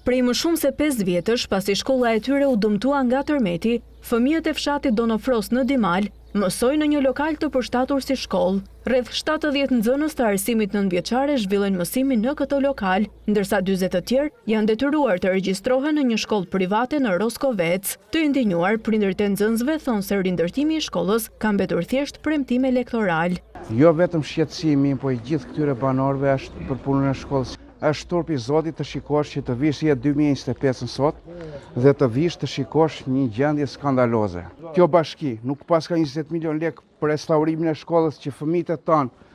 Prej më shumë se 5 vjetësh, pasi shkolla e tyre u dëmtua nga tërmeti, fëmijët e fshatit Donofrosë në Dimal mësojnë në një lokal të përshtatur si shkollë. Rreth 70 nxënës të arsimit nëntëvjeçar e zhvillojnë mësimin në këtë lokal, ndërsa 40 të tjerë janë detyruar të regjistrohen në një shkollë private në Roskovec. Të indinjuar, prindërit e nxënësve thonë se rindërtimi i shkollës ka mbetur thjesht premtim elektoral. Jo vetëm shqetësimi, po i gjithë këtyre banorëve është për punën e shkollës. Është turp i Zotit të shikosh që të vish je 2025-ën sot dhe të vish të shikosh një gjendje skandaloze. Kjo bashki nuk paska 20 milion lek për restaurimin e shkollës që fëmijët e tanë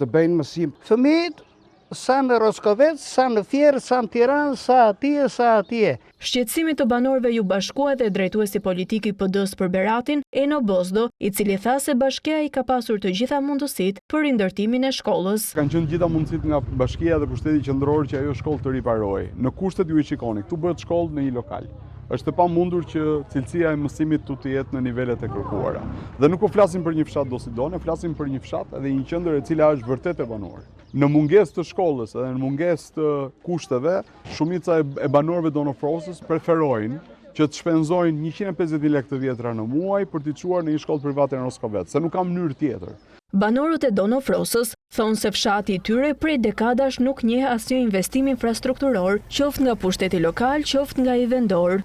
të bëjnë mësim. Fëmijët sa në Roskovec, sa në Fier, sa në Tiranë, sa atje, sa atje. Shqetësimit të banorëve iu bashkua edhe drejtuesi politik i PD-së për Beratin, Eno Bozdo, i cili tha se bashkia i ka pasur të gjitha mundësitë për rindërtimin e shkollës. Kanë qenë të gjitha mundësitë nga bashkia dhe pushteti qendror që ajo shkollë të riparohej. Në kushtet ju i shikoni, këtu bëhet shkollë në një lokal. Është e pamundur që cilësia e mësimit këtu të jetë në nivelet e kërkuara. Dhe nuk po flasim për një fshat dosido, ne flasim për një fshat edhe një qendër e cila është vërtet e banuar. Në mungesë të shkollës edhe në mungesë të kushteve, Shumica e banorëve të Donofrosës preferojnë që të shpenzojnë 150.000 lekë të vjetra në muaj për t'i çuar në një shkollë private në Roskovec, se nuk ka mënyrë tjetër. Banorët e Donofrosës thonë se fshati i tyre prej dekadash nuk njeh asnjë investim infrastrukturor, qoftë nga pushteti lokal, qoftë nga ai vendor.